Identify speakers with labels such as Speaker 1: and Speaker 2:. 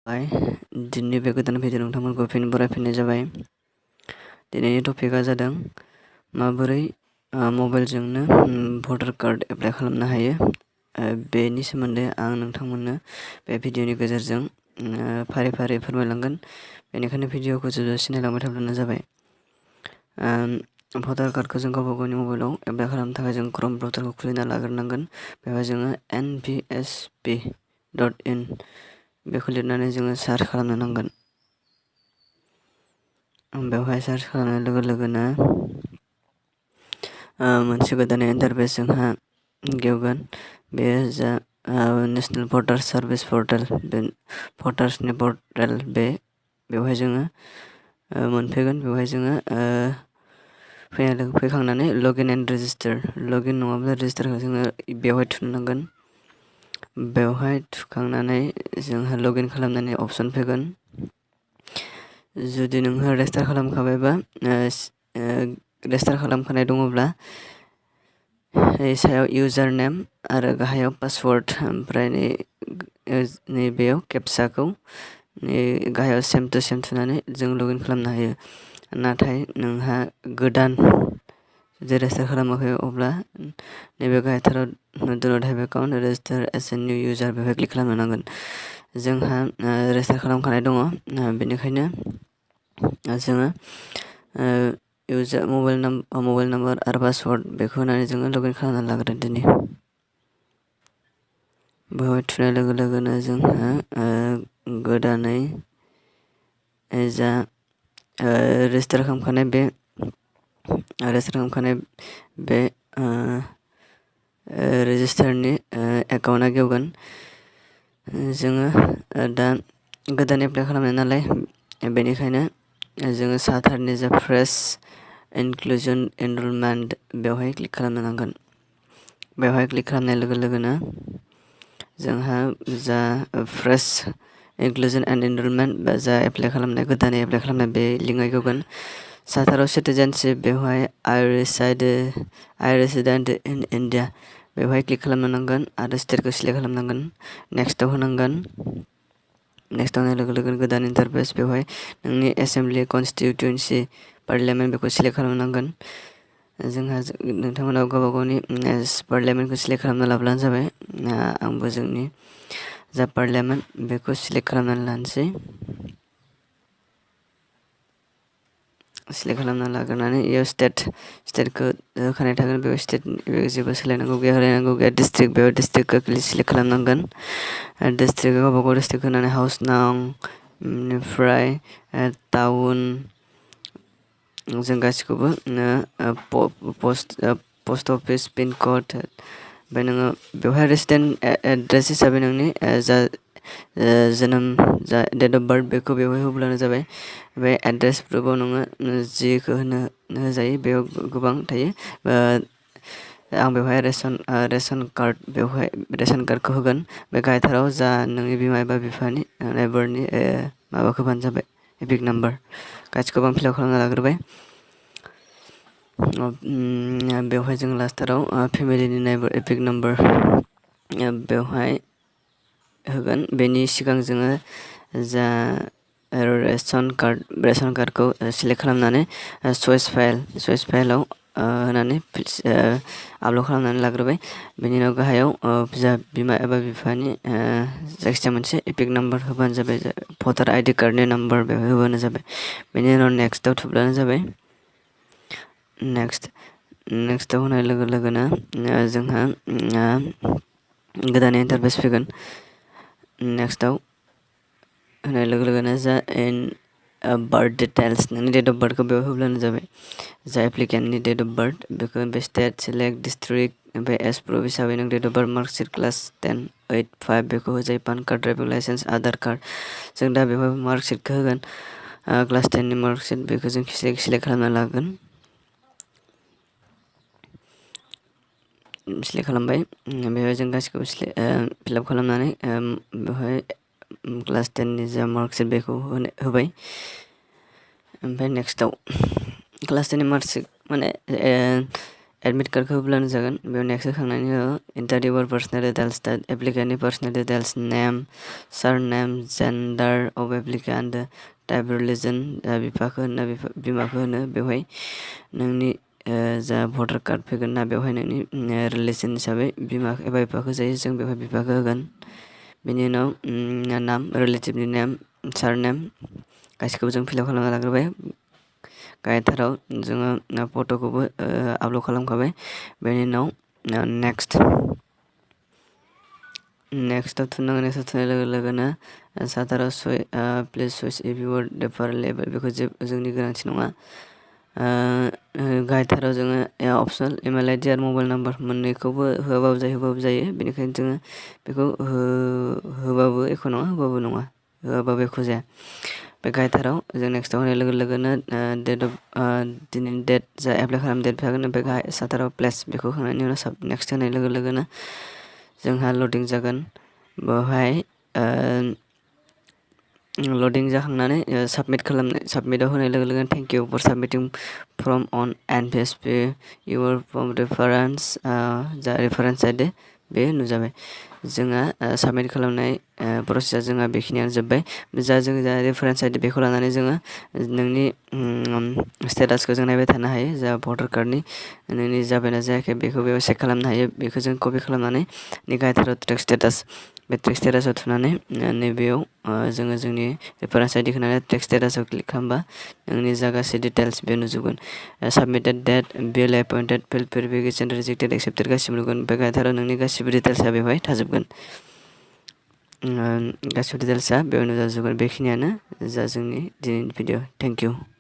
Speaker 1: दिनै बे गोदान भिडिअ नोंथांमोनखौ फिन बरायफिननाय जाबाय। दिनैनि टपिकआ जादों माबोरै मबाइलजोंनो भटार कार्ड एप्लाइ खालामनो हायो। बेनि सोमोन्दै आं नोंथांमोननो बे भिडिअनि गेजेरजों फारि फारि फोरमायलांगोन। बेनिखायनो भिडिअखौ जोबजासिम नायलांबाय थाब्लानो जाबाय। भटार कार्डखौ जों गावबा गावनि मबाइलाव एप्लाइ खालामनो थाखाय जों क्रोम ब्राउजारखौ खुलिना लाग्रोनांगोन। बेवहाय जोङो nvsp.in बेखौ लिरनानै जोङो सार्च खालामनो नांगोन। बेवहाय सार्च खालामनाय लोगो लोगोनो मोनसे गोदान इन्टारफेस जोंहा गेवगोन। बेयो जा नेसनेल भटार सार्भिस पर्टेल, बे भटार्सनि पर्टेल बेवहाय जोङो मोनफैगोन। बेवहाय जोङो फैखांनानै लगइन एन्ड रेजिस्टार, लगइन नङाब्ला रेजिस्टारखौ जोङो बेवहाय थुनांगोन। बेवहाय थुखांनानै जोंहा लगइन खालामनायनि अपसन फैगोन। जुदि नोंहा रेजिस्टार खालामखाबायबा रेजिस्टार खालामखानाय दङब्ला सायाव इउजार नेम आरो गाहायाव पासवार्ड, ओमफ्राय नैबेयाव केपचाखौ गाहायाव सेम टु सेम थुनानै जों लगइन खालामनो हायो। नाथाय नोंहा गोदान जुदि रेजिस्टार खालामाखै अब्ला नैबे गाहायथाराव do not have account register as a new user बेवहाय क्लिक खालामनो नांगोन। जोंहा रेजिस्टार खालामखानाय दङ, बेनिखायनो जोङो मबाइल नाम्बार आरो पासवार्ड बेखौ होनानै जोङो लगइन खालामनानै लाग्रोदों। दिनै बेवहाय थुनाय लोगो लोगोनो जोंहा गोदानै जा रेजिस्टार खालामखानाय बे रेजिस्टारनि एकाउन्टआ गेवगोन। जोङो दा गोदान एप्लाइ खालामनाय नालाय, बेनिखायनो जोङो साथारनि जा फ्रेश इनक्लुजन एनरलमेन्ट बेवहाय क्लिक खालामनो नांगोन। बेवहाय क्लिक खालामनाय लोगो लोगोनो जोंहा जा फ्रेश इनक्लुजन एन्ड एनरलमेन्ट बा जा एप्लाइ खालामनाय गोदानै एप्लाइ खालामनाय बे लिंकआ गेवगोन। साथाराव सिटिजेनशिप बेवहाय आइ रेसिडेन्ट इन इन्डिया बेवहाय क्लिक खालामनो नांगोन आरो स्टेटखौ सिलेक्ट खालामनांगोन। नेक्स्टआव होनांगोन। नेक्स्ट होनाय लोगो लोगो गोदान इन्टारफेस बेवहाय नोंनि एसेम्बलि कनस्टिटिउन्सि पार्लियामेन्ट बेखौ सिलेक्ट खालामनांगोन। जोंहा नोंथांमोना गावबा गावनि पार्लियामेन्टखौ सिलेक्ट खालामना लाब्लानो जाबाय। आंबो जोंनि जा पार्लियामेन्ट बेखौ सिलेक्ट खालामनानै लानोसै। सिलेक्ट खालामना लाग्रोनानै इयाव स्टेटखौ होखानाय थागोन। बेयाव स्टेटनि जेबो सोलायनांगौ गैया। डिस्ट्रिक्ट बेयाव डिस्ट्रिक्टखौ सिलेक्ट खालामनांगोन। डिस्ट्रिक्टआ गावबा गाव डिस्ट्रिक्ट होनानै हाउस नां, बेनिफ्राय टाउन जों गासिखौबो पस्ट अफिस, पिन कड, ओमफ्राय नोङो बेवहाय रेसिडेन्ट एड्रेस हिसाबै नोंनि जा जोनोम जा डेट अफ बार्थ बेखौ बेवहाय होब्लानो जाबाय। बे एड्रेस प्रुफआव नोङो जिखौ होजायो, बेयाव गोबां थायो। आं बेवहाय रेशन कार्डखौ होगोन। बे गाहायथाराव जा नोंनि बिमा एबा बिफानि नेबारनि माबाखौ होबानो जाबाय, एपिक नाम्बार गासिखौबो आं फिलआप खालामना लाग्रोबाय। बेवहाय जों लास्टाराव फेमिलिनि नेबार एपिक नाम्बार बेवहाय होगोन। बेनि सिगां जोङो जा रेशन कार्डखौ सिलेक्ट खालामनानै चइस फाइलाव होनानै आपल'ड खालामनानै लाग्रोबाय। बेनि उनाव गाहायाव जा बिमा एबा बिफानि जायखिजाया मोनसे एपिक नाम्बार होबानो जाबाय। भटार आइडि कार्डनि नाम्बार बेवहाय होबानो जाबाय। बेनि उनाव नेक्स्टआव थुब्लानो जाबाय। नेक्स्टआव होनाय लोगो लोगोनो जोंहा गोदान इन्टारफेस फैगोन। नेक्स्टआव होनाय लोगो लोगोनो जा बार्थ डिटेल्स नोंनि डेट अफ बार्थखौ बेयाव होब्लानो जाबाय। जा एप्लिकेन्टनि डेट अफ बार्थ बेखौ बे स्टेट सिलेक्ट डिस्ट्रिक्ट ओमफ्राय एज प्रुफ हिसाबै नों date of birth, marksheet, class 10, 8, 5 बेखौ होजायो। PAN card, driving licence, Aadhaar card जों दा बेवहाय मार्कशिटखौ होगोन। क्लास 10 नि मार्कशिट बेखौ जों सिलेक्ट खालामना लागोन। सिलेक्ट खालामबाय। बेवहाय जों गासिखौबो फिलआप खालामनानै बेवहाय क्लास 10 नि जा मार्कशिट बेखौ होबाय। ओमफ्राय नेक्स्टआव क्लास 10 नि मार्कशिट माने एडमिट कार्डखौ होब्लानो जागोन बेयाव नेक्स्ट होखांनायनि उनाव एन्टार इउर पार्सनेल डिटेल्स दा एप्लिकेन्टनि personal details name surname gender of applicant type religion बिफाखौ होनो बिमाखौ होनो बेवहाय नोंनि जा भटार कार्ड फैगोन ना बेवहाय नोंनि रिलेसन हिसाबै बिमा एबा बिफाखौ जायो जों बेवहाय बिफाखौ होगोन बेनि उनाव नाम रिलेटिभनि नेम सारनेम गासिखौबो जों फिलआप खालामना लाग्रोबाय गाहायथाराव जोङो फट'खौबो आपल'ड खालामखाबाय बेनि उनाव नेक्स्टआव थुननांगोन नेक्स्टआव थुनाय लोगो लोगोनो साथाराव प्लिज सुइच इफ इउर डेफार लेबेल बेखौ जोंनि गोनांथि नङा गाहायथाराव जोङो अपसनेल इमेल आइडि आरो मबाइल नाम्बार मोननैखौबो होआबाबो जायो बेनिखायनो जोङो बेखौ होबाबो एख' नङा होबाबो नङा होआबाबो एख' जाया बे गाहायथाराव जों नेक्स्टआव होनाय लोगो लोगोनो दिनैनि डेट जा एप्लाइ खालाम डेट थागोन ओमफ्राय गाहाय साथाराव प्लेस बेखौ होखांनायनि उनाव नेक्स्ट होनाय लोगो लोगोनो जोंहा लडिं जागोन बेवहाय लडिं जाखांनानै साबमिटआव होनाय लोगो लोगोनो thank you for submitting form on NPSP your form reference जा रेफारेन्स आइडि बे नुजाबाय जोंहा साबमिट खालामनाय प्रसेसा जोंहा बेखिनियानो जोब्बाय जों जा रेफारेन्स आइडि बेखौ लानानै जोङो नोंनि स्टेटासखौ जों नायबाय थानो हायो जा भटार कार्डनि नोंनि जाबायना जायाखै बेखौ बेयाव चेक खालामनो हायो बेखौ जों कपि खालामनानै गाहायथाराव ट्रेक स्टेटास बे ट्रेक स्टेटासाव थुनानै नैबेयाव जोङो जोंनि रेफारेन्स आइडिखौ होनानै ट्रेक स्टेटासाव क्लिक खालामबा नोंनि जा गासै डिटेल्स बे नुजोबगोन साबमिटेड डेट बिल एपइन्टेड फिल्ड भेरिफिकेसन रिजेक्टेड एक्सेप्टेड गासिबो नुगोन बे गाहायथाराव नोंनि गासिबो डिटेल्सआ बेवहाय थाजोबगोन गासिबो डिटेल्सआ बेयाव नुजाजोबगोन बेखिनियानो जा जोंनि दिनैनि भिडिअ थेंक इउ